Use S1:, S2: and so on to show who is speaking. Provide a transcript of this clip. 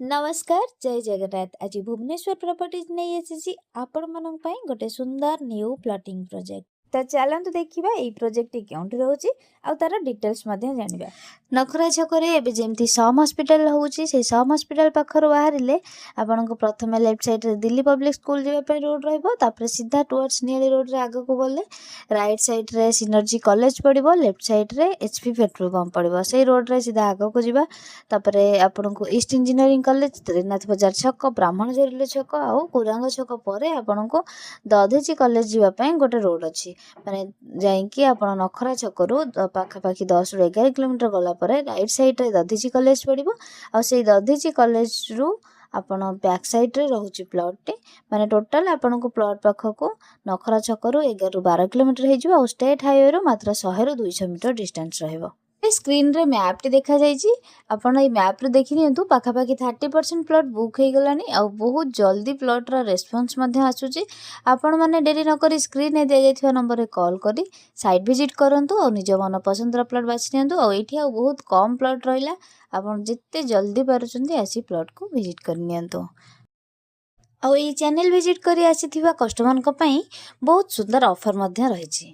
S1: ନମସ୍କାର, ଜୟ ଜଗନ୍ନାଥ। ଆଜି ଭୁବନେଶ୍ୱର ପ୍ରପର୍ଟିଜ୍ ନେଇ ଆସିଛି ଆପଣମାନଙ୍କ ପାଇଁ ଗୋଟେ ସୁନ୍ଦର ନ୍ୟୁ ପ୍ଲଟିଂ ପ୍ରୋଜେକ୍ଟ। ତ ଚାଲନ୍ତୁ ଦେଖିବା ଏଇ ପ୍ରୋଜେକ୍ଟଟି କେଉଁଠି ରହୁଛି ଆଉ ତାର ଡିଟେଲ୍ସ ମଧ୍ୟ ଜାଣିବା। ନଖରା ଛକରେ ଏବେ ଯେମିତି ସମ୍ ହସ୍ପିଟାଲ ହେଉଛି, ସେଇ ସମ୍ ହସ୍ପିଟାଲ ପାଖରୁ ବାହାରିଲେ ଆପଣଙ୍କୁ ପ୍ରଥମେ ଲେଫ୍ଟ ସାଇଡ଼୍ରେ ଦିଲ୍ଲୀ ପବ୍ଲିକ୍ ସ୍କୁଲ ଯିବା ପାଇଁ ରୋଡ଼ ରହିବ। ତାପରେ ସିଧା ଟୁୱାର୍ଡସ୍ ନିଆଳି ରୋଡ଼ରେ ଆଗକୁ ଗଲେ ରାଇଟ୍ ସାଇଡ଼୍ରେ ସିନର୍ଜି କଲେଜ ପଡ଼ିବ, ଲେଫ୍ଟ ସାଇଡ଼୍ରେ HP petrol pump ପଡ଼ିବ। ସେଇ ରୋଡ଼ରେ ସିଧା ଆଗକୁ ଯିବା। ତାପରେ ଆପଣଙ୍କୁ ଇଷ୍ଟ ଇଞ୍ଜିନିୟରିଂ କଲେଜ, ତ୍ରିନାଥ ବଜାର ଛକ, ବ୍ରାହ୍ମଣ ଜରିଲ ଛକ ଆଉ କୁରାଙ୍ଗ ଛକ ପରେ ଆପଣଙ୍କୁ ଦଧିଚି କଲେଜ ଯିବା ପାଇଁ ଗୋଟେ ରୋଡ଼ ଅଛି। ମାନେ ଯାଇକି ଆପଣ ନଖରା ଛକରୁ ପାଖାପାଖି 10ରୁ 11 କିଲୋମିଟର ଗଲା ପରେ ରାଇଟ୍ ସାଇଡ଼୍ରେ ଦଧିଚି କଲେଜ ପଡ଼ିବ। ଆଉ ସେଇ ଦଧିଚି କଲେଜରୁ ଆପଣ ବ୍ୟାକ୍ ସାଇଡ଼୍ରେ ରହୁଛି ପ୍ଲଟ୍ଟି। ମାନେ ଟୋଟାଲ୍ ଆପଣଙ୍କୁ ପ୍ଲଟ୍ ପାଖକୁ ନଖରା ଛକରୁ 11ରୁ 12 କିଲୋମିଟର ହେଇଯିବ ଆଉ ଷ୍ଟେଟ୍ ହାଇୱେରୁ ମାତ୍ର 100ରୁ 200 ମିଟର ଡିଷ୍ଟାନ୍ସ ରହିବ। ସ୍କ୍ରିନ୍ରେ ମ୍ୟାପ୍ଟି ଦେଖାଯାଇଛି, ଆପଣ ଏଇ ମ୍ୟାପ୍ରୁ ଦେଖି ନିଅନ୍ତୁ। ପାଖାପାଖି 30% ପ୍ଲଟ୍ ବୁକ୍ ହେଇଗଲାଣି ଆଉ ବହୁତ ଜଲ୍ଦି ପ୍ଲଟ୍ର ରେସ୍ପନ୍ସ ମଧ୍ୟ ଆସୁଛି। ଆପଣମାନେ ଡେରି ନକରି ସ୍କ୍ରିନ୍ରେ ଦିଆଯାଇଥିବା ନମ୍ବରରେ କଲ୍ କରି ସାଇଟ୍ ଭିଜିଟ୍ କରନ୍ତୁ ଆଉ ନିଜ ମନ ପସନ୍ଦର ପ୍ଲଟ୍ ବାଛି ନିଅନ୍ତୁ। ଆଉ ଏଇଠି ଆଉ ବହୁତ କମ୍ ପ୍ଲଟ୍ ରହିଲା। ଆପଣ ଯେତେ ଜଲ୍ଦି ପାରୁଛନ୍ତି, ଆସି ପ୍ଲଟ୍କୁ ଭିଜିଟ୍ କରିନିଅନ୍ତୁ। ଆଉ ଏଇ ଚ୍ୟାନେଲ୍ ଭିଜିଟ୍ କରି ଆସିଥିବା କଷ୍ଟମରଙ୍କ ପାଇଁ ବହୁତ ସୁନ୍ଦର ଅଫର୍ ମଧ୍ୟ ରହିଛି।